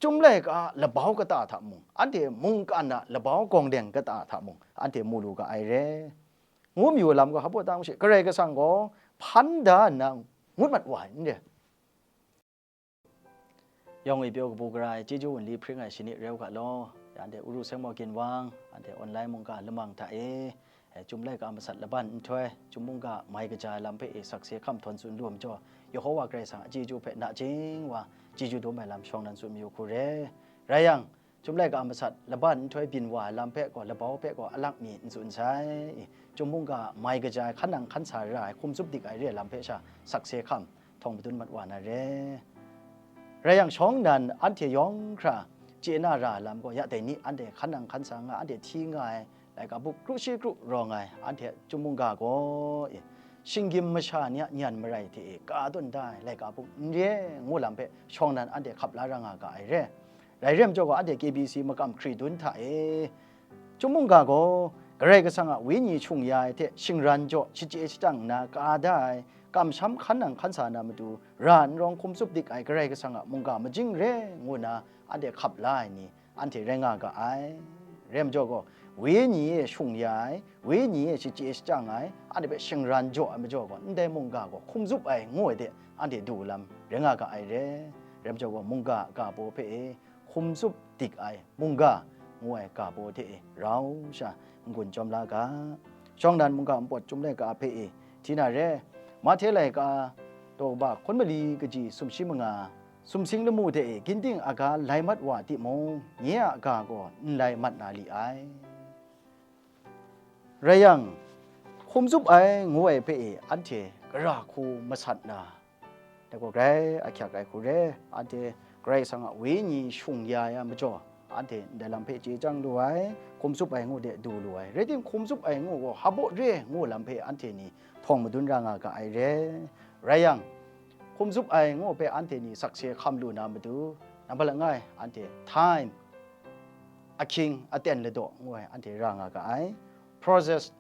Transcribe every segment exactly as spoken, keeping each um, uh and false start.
Chyum laika a labau kata hta mung, anhte mungkan a labau gawng deng kata hta mung, anhte mu lu ga ai re. Ngu mayu lam gaw, hpa tang she, Karai Kasang gaw hpan da nna ngut mat wa ai n re. Yawng e pyaw kabu gara ai chyeju wunli hpring ai shani rau ga law, ya anhte Uru Sengmo Ginwang, anhte online mungga lamang hta e, e, Chyum laika masat laban nhtoi, Chyum mungga mai kaja ai lam hpe e sakse hkam htawn tsun lu ai majaw, Yehowa Karai Kasang a chyeju hpe nachying wa chyeju dum ai lam shawng nan tsun mayu hku re. Rai yang, Chyum laika masat laban nhtoi byin wa ai lam hpe gaw, labau hpe gaw alak mi n tsun sai. Chyum mungga mai kaja ai, hkan nang hkan sa ra ai, hkum tsup dik ai re ai lam hpe sha sakse hkam htawng madun mat wa na re. Rai yang, shawng nnan anhte yawng hkra chye na ra ai lam gaw, ya dai ni anhte hkan nang hkan sa nga, anhte hti nga ai, laika buk kru shi kru rawng ai, anhte Chyum mungga gaw, e, shinggyim masha ni a nyan marai hte e ka tawn da ai laika buk n re ngu lam hpe shawng nnan anhte hkap la ra nga ga ai re. Rai re majaw gaw, anhte K B C makam hkri dun hta e, Chyum mungga gaw Karai Kasang a Wenyi shung ya ai hte shingran jaw shachye shajang nna ka da ai, kamsham hkan nang hkan sa na matu, ra n rawng hkum tsup dik ai Karai Kasang a mungga majing re ngu nna anhte hkap la ai ni, anhte rai nga ga ai. Rai majaw gaw, Wenyi e shung ya ai, Wenyi e shachye shajang ai, anhte hpe shingran jaw ai majaw gaw, ndai mungga gaw hkum tsup ai ngu ai de, anhte du lam rai nga ga ai re. Rai majaw gaw, mungga a ga baw hpe e hkum tsup dik ai mungga ngu ai ga baw hte e rau sha n-gun chyawm la ga. Shawng nnan mungga npawt Chyum laika hpe e hti na re. Mahte laika, daw kaba hkun mali kaji sumshi manga, sumsing lamu hte e ginting aga lai mat wa timung, nye a ga gaw n lai mat na li ai. Rai yang, hkum tsup ai ngu ai hpe e anhte gara hku masat na, dai gaw grai ahkyak ai hku re, anhte Karai Kasang a Wenyi shung ya ai majaw, anhte ndai lam hpe chye chyang lu ai, hkum tsup ai ngu de du lu ai. Rai timung, hkum tsup ai ngu gaw hpa baw re ngu lam hpe anhte ni htawng madun ra nga ga ai re. Rai yang, hkum tsup ai ngu hpe anhte ni sakse hkam lu na matu, nambat langai, anhte time, ahkying aten ladaw ngu ai anhte ra nga ga ai. Process,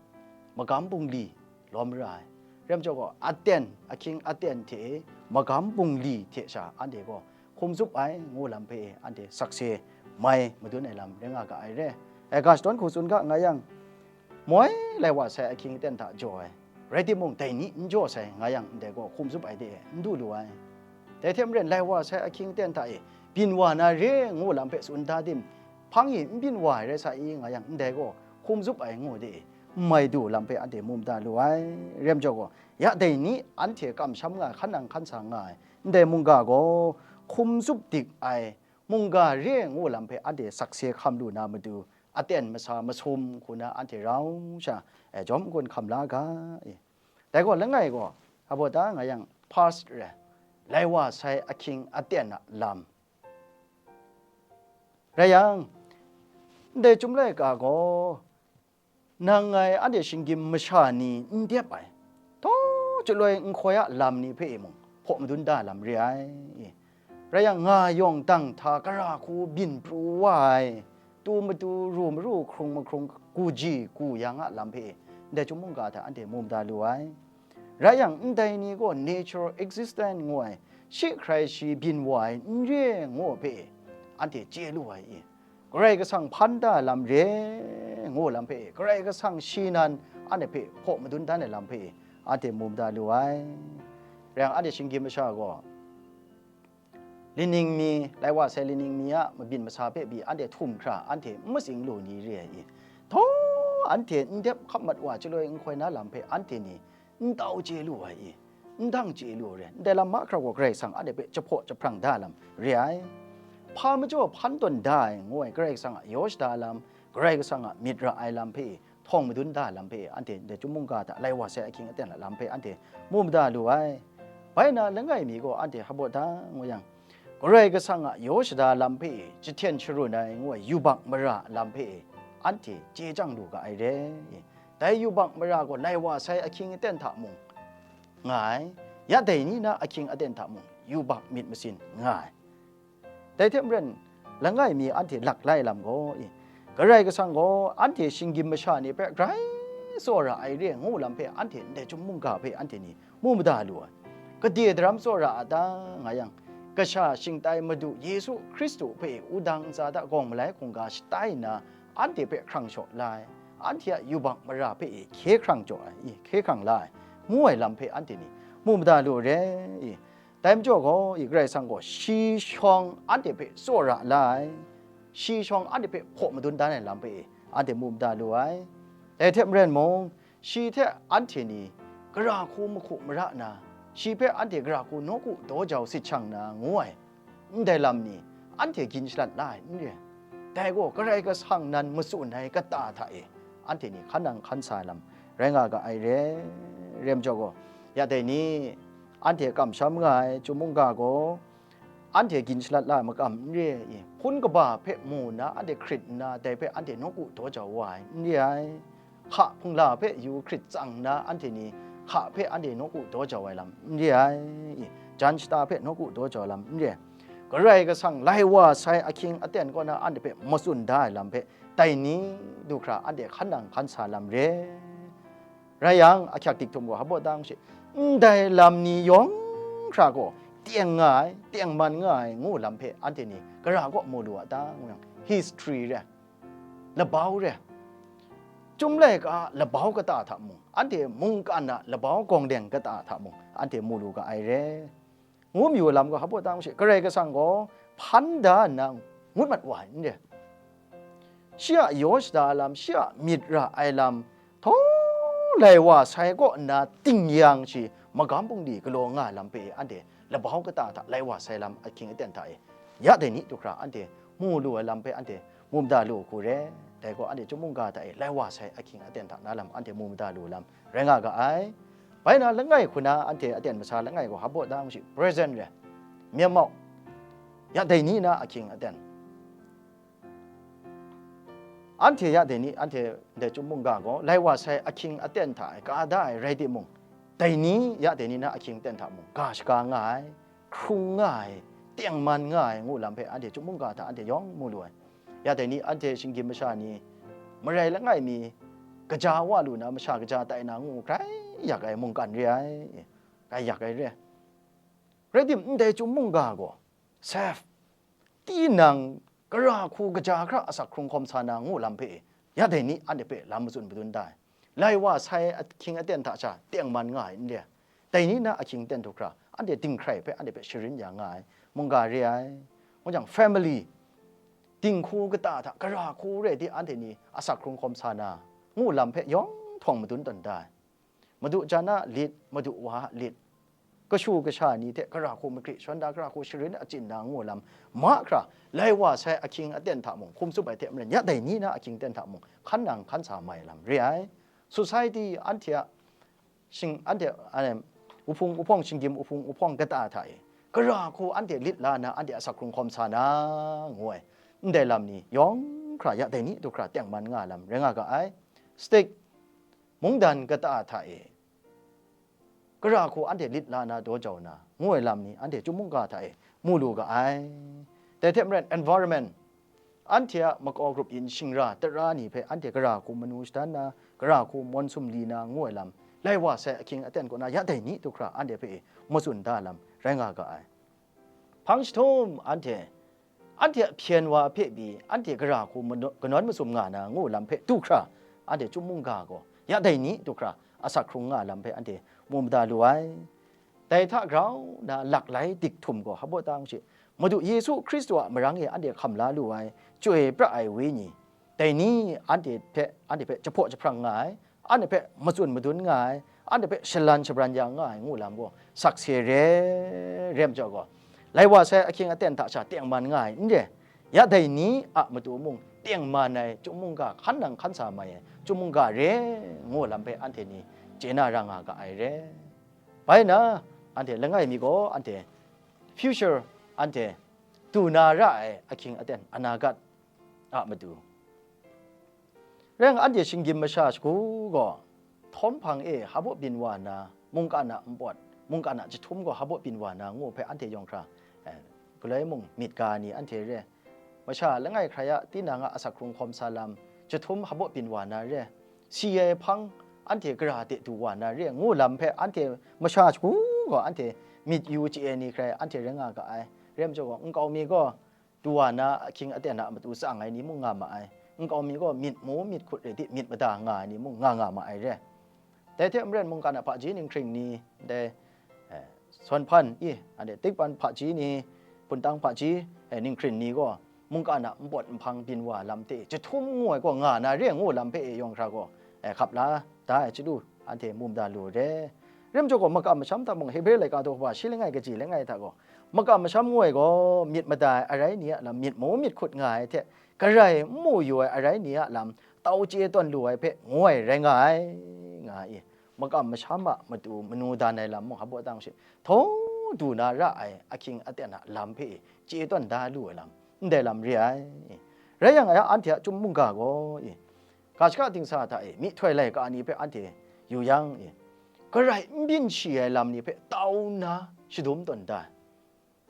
magam bungli lawm ra ai. Rai majaw gaw, aten, ahkying aten hte magam bungli hte sha anhte gaw hkum tsup ai ngu lam hpe anhte sakse mai madun ai lam rai nga ga ai re. Ai ga shadawn hku tsun ga nga yang, moi lai wa sai ahkying aten hta jaw ai, rai timung, dai ni n jaw sai nga yang, ndai gaw hkum tsup ai de e n du lu ai. Dai hte maren, lai wa sai ahkying aten hta e byin wa na re ngu lam hpe tsun da tim, hpang e n byin wa ai rai sa i nga yang, ndai gaw hkum tsup ai ngu de e n mai du lam hpe anhte mu mada lu ai. Rai majaw gaw, ya dai ni anhte kamsham nga ai, hkan nang hkan sa nga ai, ndai mungga gaw hkum tsup dik ai mungga re ngu lam hpe anhte sakse hkam lu na matu, aten masa masum hku na anhte rau sha, e, jawm n-gun hkam la ga, e. Dai gaw langai gaw, abaw ta nga yang, past re, lai wa sai ahkying aten a lam. Rai yang, ndai Chyum laika gaw, nang ngai anhte shinggyim masha ni n dep ai, htaw chyaloi nhtoi a lam ni hpe e mung hpaw madun da lam re ai. Rai yang, nga yawng dang hta gara hku byin pru wa ai, tu matu, ru maru, hkrung mahkrung, gu ji, gu yang a lam hpe, ndai Chyum mungga hta anhte mu mada lu ai. Rai yang, ndai ni gaw natural existence ngu ai, shi hkrai shi byin wa ai n re ngu hpe, anhte chye lu ai i? Karai Kasang hpan da lam re ngu lam hpe, Karai Kasang shi nan anhte hpe hpaw madun dan ai lam hpe, anhte mu mada lu ai. Rai yang, anhte shinggyim masha gaw, lining mi, lai wa sai lining mi a mabyin masa hpe pyi anhte htum hkra, anhte n matsing lu ni re ai i? Htaw, anhte n dep hkap mat wa chyaloi nhtoi na lam hpe anhte ni n tau chye lu ai i? N dang chye lu ai re. Ndai lam mahkra gaw Karai Kasang anhte hpe jahpaw jahprang da lam re ai. Hpa majaw hpan tawn da ai ngu ai Karai Kasang a yaw shada lam, Karai Kasang a myit ra ai lam hpe htawng madun da lam hpe anhte ndai Chyum mungga hta lai wa sai ahkying aten a lam hpe anhte mu mada lu ai. Bai na, langai mi gaw anhte hpa baw ta ngu yang, Karai Kasang a yaw shada lam hpe e jahten sharun ai ngu ai yubak mara lam hpe e anhte chye chyang lu ga ai re. Dai yubak mara gaw lai wa sai ahkying aten hta mung nga ai, ya dai ni na ahkying aten hta mung yubak myit masin nga ai. Dai hte maren, langai mi anhte lak lai lam gaw, i, Karai Kasang gaw anhte shinggyim masha ni hpe grai tsawra ai re ngu lam hpe anhte ndai Chyum mungga hpe anhte ni mu mada lu ai. Gade daram tsawra a ta nga yang, Kasha shingtai Madu Yesu Hkristu hpe wudang ntsa hta gawng malai hkungga shatai nna, anhte hpe hkrang shaw la ai, anhte a yubak mara hpe hkye hkrang jaw ai, hkye hkrang la ai, ngu ai lam hpe anhte ni mu mada lu re i. Dai majaw gaw, i Karai Kasang gaw shi shawng anhte hpe tsawra la ai, shi shawng anhte hpe hpaw madun dan ai lam hpe anhte mu mada lu ai. Dai hte maren mung, shi hte anhte ni gara hku mahku mara na, shi hpe anhte gara hku nawku daw jau sit shang na ngu ai, ndai lam ni anhte gin shalat la ai n re. Dai gaw Karai Kasang nan matsun ai kata hta e anhte ni hkan nang hkan sa ai lam rai nga ga ai re, re majaw gaw, ya dai ni anhte kamsham nga ai chyum mungga gaw, anhte gin shalat la ai makam n re i, hpun kaba hpe mu nna, anhte hkrit nna, dai hpe anhte nawku daw jau wa ai n re ai. Hka hpungla hpe yu hkrit tsang nna, anhte ni hka hpe anhte nawku daw jau ai lam n re ai i, jan shata hpe nawku daw jau ai lam n re ai. Karai Kasang lai wa sai ahkying aten kaw na anhte hpe matsun da ai lam hpe, dai ni du hkra anhte hkan nang hkan sa lam re. Rai yang, ahkyak dik htum gaw hpaw dang shi, ndai lam ni yawng hkra gaw teng nga ai, tengman nga ai ngu lam hpe anhte ni gara kaw mu lu a ta, ngu yang, history re, labau re, Chyum laika a labau kata hta mung, anhte mungkan a labau gawng deng kata hta mung, anhte mu lu ga ai re. Ngu mayu lam gaw hpaw dang shi, Karai Kasang gaw hpan da nna ngut mat wa ai n re. Shi a yaw shada ai lam, shi a myit ra ai lam, htawng lai wa sai kaw nna ting yang shi magam bungli galaw nga ai lam hpe anhte labau kata hta lai wa sai lam ahkying aten hta e, ya dai ni du hkra anhte mu lu ai lam hpe anhte mu mada lu hku re. Dai gaw anhte chyum mungga hta e lai wa sai ahkying aten hta na lam anhte mu mada lu lam rai nga ga ai. Bai na langai hku na anhte aten masa langai gaw hpaw dang shi, present re, myen mau, ya dai ni na ahkying aten. Anhte ya dai ni, anhte ndai chyum mungga gaw lai wa sai ahkying aten hta e ka da ai rai timung, dai ni ya dai ni na ahkying aten hta mung ga shaga nga ai, hkrung nga ai, tengman nga ai ngu lam hpe anhte chyum mungga hta anhte yawng mu lu ai. Ya dai ni anhte shinggyim masha ni, marai langai mi, kaja wa lu na masha kaja tai na ngu grai yak ai mungkan re ai, grai yak ai re. Rai tim, ndai chyum mungga gaw, safe, tinang, gara hku kaja hkra asak hkrung hkawm sa na ngu lam hpe, ya dai ni anhte hpe lam matsun madun da ai. Lai wa sai ahkying aten hta sha tengman nga ai n re. Dai ni na ahkying aten du hkra, anhte dinghkrai hpe, anhte hpe sharin ya nga ai mungga re ai. Ngu jang, family, dinghku kata hta, gara hku re di anhte ni asak hkrung hkawm sa na, ngu lam hpe yawng htawng madun tawn da ai. Madu jan a lit, madu wa a lit, kashu kasha ni hte gara hku magri shawn da, gara hku sharin achyin da ngu lam mahkra, lai wa sai ahkying aten hta mung, hkum tsup ai hte maren, ya dai ni na ahkying aten hta mung, hkan nang hkan sa mai lam re ai. Society anhte a shing-, anhte, a, wuhpung wuhpawng, shinggyim wuhpung wuhpawng kata hta e, gara hku anhte lit la na, anhte asak hkrung hkawm sa na, ngu ai, ndai lam ni yawng hkra ya dai ni du hkra tengman nga lam rai nga ga ai. State, mungdan kata hta e, gara hku anhte lit la na daw jau na, ngu ai lam ni anhte chyum mungga hta e mu lu ga ai. Dai hte maren, environment, anhte a makau grup yin shingra tara ni hpe anhte gara hku manu shadan na, gara hku mawn sumli na, ngu ai lam, lai wa sai ahkying aten kaw na ya dai ni du hkra anhte hpe e matsun da lam rai nga ga ai. Hpang jahtum anhte, anhte a hpyen wa hpe pyi, anhte gara hku manu-, kanawn masum nga na ngu lam hpe du hkra, anhte chyum mungga gaw ya dai ni du hkra asak hkrung nga lam hpe anhte mu mada lu ai. Dai hta grau na laklai dik htum gaw hpaw dang shi, Madu Yesu Hkristu a marang e anhte hkam la lu ai Chyoi pra ai Wenyi, dai ni anhte hpe, anhte hpe jahpaw jahprang nga ai, anhte hpe matsun madun nga ai, anhte hpe shalan shabran ya nga ai ngu lam gaw sakse re, re majaw gaw, lai wa sai ahkying aten hta sha tengman nga ai n re, ya dai ni a matu mung tengman ai chyum mungga, hkan nang hkan sa mai ai chyum mungga re, ngu lam hpe anhte ni chye na ra nga ga ai re. Bai na, anhte langai mi gaw anhte future, anhte du na ra ai ahkying aten, anagat a matu. Rai nga, anhte shinggyim masha shagu gaw, htawm hpang e hpaw byin wa na, mungkan a npawt, mungkan a jahtum gaw hpaw byin wa na ngu hpe anhte yawng hkra, eh, galoi mung myit ga ni anhte re, masha langai hkrai a tinang a asak hkrung hkawm sa lam, jahtum hpaw byin wa na re, si ai hpang anhte gara de du wa na re, ngu lam hpe anhte masha shagu gaw anhte myit yu chye ai ni hkrai anhte rai nga ga ai. Rai majaw gaw, nkau mi gaw, du wa na ahkying aten a matu tsang ai ni mung nga ma ai. Nkau mi gaw myit mu myit hkut rai di, myit mada nga ai ni mung nga nga ma ai re. Dai hte maren mungkan a hpaji ninghkring ni, dai, eh, sawn hpan i, anhte tikpan hpaji ni, hpun tang hpaji, eh, ninghkring ni gaw, mungkan a npawt nhpang byin wa lam hte jahtum ngu ai gaw nga na re ngu lam hpe e yawng hkra gaw, eh, hkap la da ai chyalu, anhte mu mada lu re. Rai majaw gaw, makam masham hta mung, Hebre laika daw kaba shi langai kaji langai hta gaw, makam masham ngu ai gaw, myit mada ai arai ni a lam myit mu myit hkut nga ai hte, garai n mu yu ai arai ni a lam tau chye tawn lu ai hpe ngu ai rai nga ai, nga i, makam masham a matu manu dan ai lam mung hpa tang shi, htaw du na ra ai ahkying aten a lam hpe chye tawn da lu ai lam, ndai lam re ai. Rai yang, anhte a chyum mungga gaw i, ga shaka dingsa hta e myihtoi laika ni hpe anhte yu yang i, garai n byin shi ai lam ni hpe tau nna shadum tawn da ai.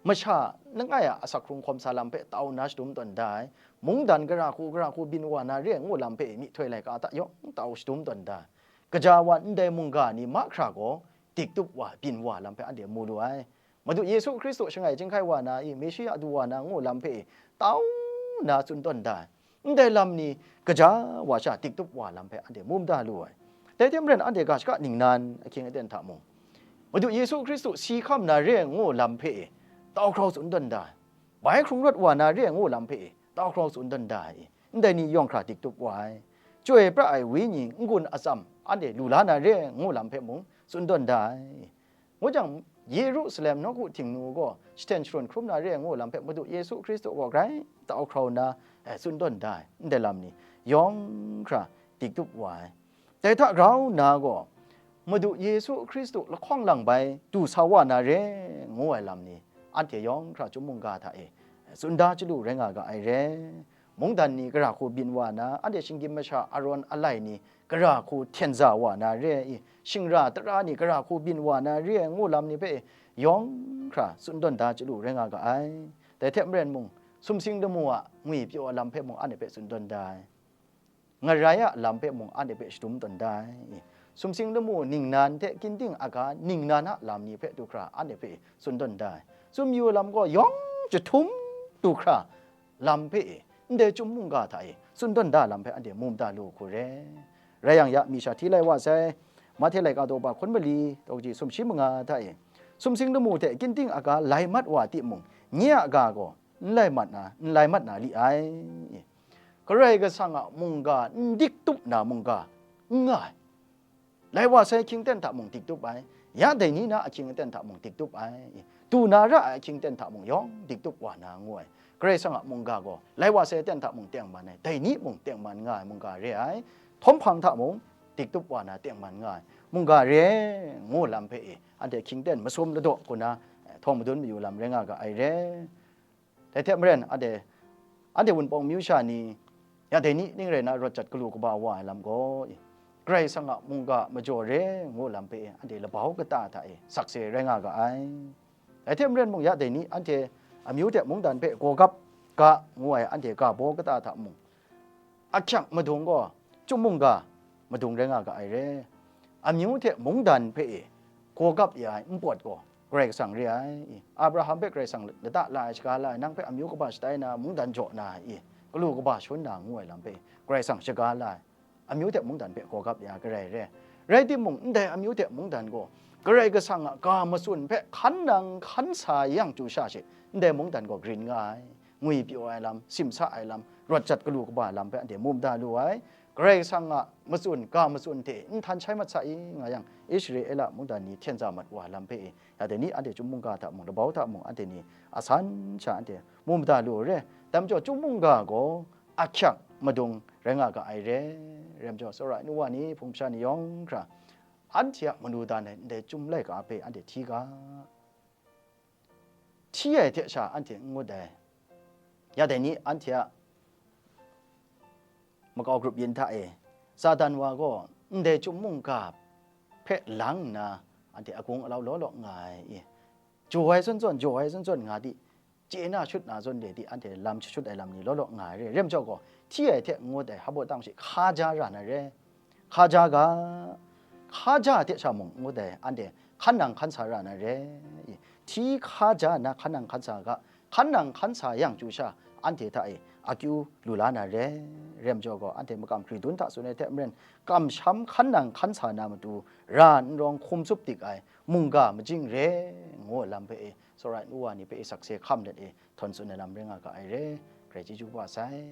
Masha langai a asak hkrung hkawm sa lam hpe tau nna shadum tawn da ai. Mungdan gara hku, gara hku byin wa na re ai ngu lam hpe myihtoi laika hta yawng tau shadum tawn da ai. Gaja wa ndai mungga ni mahkra gaw, dik tup wa, byin wa lam hpe anhte mu lu ai. Madu Yesu Hkristu shangai chyinghkai wa na i, Meshia du wa na ngu lam hpe tau nna tsun tawn da ai. Ndai lam ni gaja wa sha dik tup wa lam hpe anhte mu mada lu ai. Dai hte maren anhte ga shaka ningnan ahkying aten hta mung, Madu Yesu Hkristu si hkam na re ai ngu lam hpe e tau hkrau tsun tawn da ai. Bai hkrung rawt wa na re ai ngu lam hpe e tau hkrau tsun tawn da ai. Ndai ni yawng hkra dik tup wa ai. Chyoi pra ai Wenyi n-gun atsam anhte lu la na re ai ngu lam hpe mung tsun tawn da ai. Ngu jang, Yerusalem nawku htingnu gaw jahten sharun hkrum na re ai ngu lam hpe Madu Yesu Hkristu gaw grai tau hkrau nna, eh, tsun tawn da ai, ndai lam ni yawng hkra dik tup wa ai. Dai hta grau nna gaw, Madu Yesu Hkristu lahkawng lang bai du sa wa na re ai ngu ai lam ni, anhte yawng hkra chyum mungga hta e tsun da chyalu rai nga ga ai re. Mungdan ni gara hku byin wa na, anhte shinggyim masha arawn alai ni gara hku hten za wa na re ai, shingra tara ni gara hku byin wa na re ai ngu lam ni hpe yawng hkra tsun tawn da chyalu rai nga ga ai. Dai hte maren mung, sumsing lamu a ngwipyaw ai lam hpe mung anhte hpe tsun tawn da ai. Ngarai a lam hpe mung anhte hpe shadum tawn da ai. Sumsing lamu ningnan hte ginting aga ningnan a lam ni hpe du hkra anhte hpe tsun tawn da ai. Tsun yu ai lam gaw yawng jahtum du hkra lam hpe e, ndai chyum mungga hta e tsun tawn da lam hpe anhte mu mada lu hku re. Rai yang ya, mi sha hti lai wa sai, Mahte laika daw ba hkun mali, daw kaji sumshi manga hta e, sumsing lamu hte ginting aga lai mat wa timung, nye a ga gaw n lai mat na, n lai mat na li ai. Karai Kasang a mungga n dik tup na mungga n nga ai. Lai wa sai ahkying aten hta mung dik tup ai, ya dai ni na ahkying aten hta mung dik tup ai, du na ra ai ahkying aten hta mung yawng dik tup wa na ngu ai. Karai Kasang a mungga gaw lai wa sai aten hta mung tengman ai, dai ni mung tengman nga ai mungga re ai, htawm hpang hta mung dik tup wa na tengman nga ai mungga re ai, ngu lam hpe e, anhte ahkying aten masum ladaw hku na, eh, htawng madun mayu lam rai nga ga ai re. Dai hte maren, anhte, anhte Wunpawng amyu sha ni, ya dai ni ning rai na, rawt jat galu kaba wa ai lam gaw, Karai Kasang a mungga majaw re ngu lam hpe, anhte labau kata hta e sakse rai nga ga ai. Dai hte maren mung, ya dai ni anhte amyu hte mungdan hpe gaw gap ga ngu ai, anhte ga baw kata hta mung, ahkyak madung gaw, chyum mungga madung rai nga ga ai re. Amyu hte mungdan hpe e gaw gap ya ai npawt gaw Karai Kasang re ai. Abraham hpe Karai Kasang lata la ai, shaga la ai, nang hpe amyu kaba shatai na, mungdan jaw na ai, galu kaba shangun na ngu ai lam hpe Karai Kasang shaga la ai. Amyu hte mungdan hpe gaw gap ya ai Karai re. Rai timung, ndai amyu hte mungdan gaw Karai Kasang a ga matsun hpe hkan nang hkan sa yang chyu sha she, ndai mungdan gaw grin nga ai. Ngwipyaw ai lam, simsa ai lam, rawt jat galu kaba lam hpe anhte mu mada lu ai. Karai Kasang a matsun, ga matsun hte n htan shai mat sa i, nga yang, Israela mungdan ni hten za mat wa lam hpe e, ya dai ni anhte chyum mungga hta mung, labau hta mung, anhte ni a san sha anhte mu mada lu ai re. Dai majaw, chyum mungga gaw ahkyak madung rai nga ga ai re. Rai majaw, tsawra ai nu wa ni, hpung masha ni yawng hkra, anhte a manu dan ai ndai chyum laika hpe anhte hti ga. Hti ai hte sha anhte n ngut ai. Ya dai ni anhte a makau grup yin hta e, Satan wa gaw ndai chyum mungga hpe lang nna, anhte agung alau law law nga ai i, jaw ai zawn zawn, jaw ai zawn zawn nga di, chye na shut na zawn de di, anhte lam shut ai lam ni law law nga ai re. Rai majaw gaw, hti ai hte n ngut ai, hpa baw tang shi, hkaja ra na re. Hkaja ga, hkaja hte sha mung n ngut ai, anhte hkan nang hkan sa ra na re. Hti hkaja nna hkan nang hkan sa ga, hkan nang hkan sa yang chyu sha, anhte hta e akyu lu la na re, rem jaw gaw, anhte makam hkridun hta tsun ai hte maren, kamsham hkan nang hkan sa na matu, ra n rawng hkum tsup dik ai mungga majing re, ngu ai lam hpe e, tsawra ai nu wa ni hpe e sakse hkam let e, htawn tsun ai lam rai nga ga ai re, grai chyeju wa sai.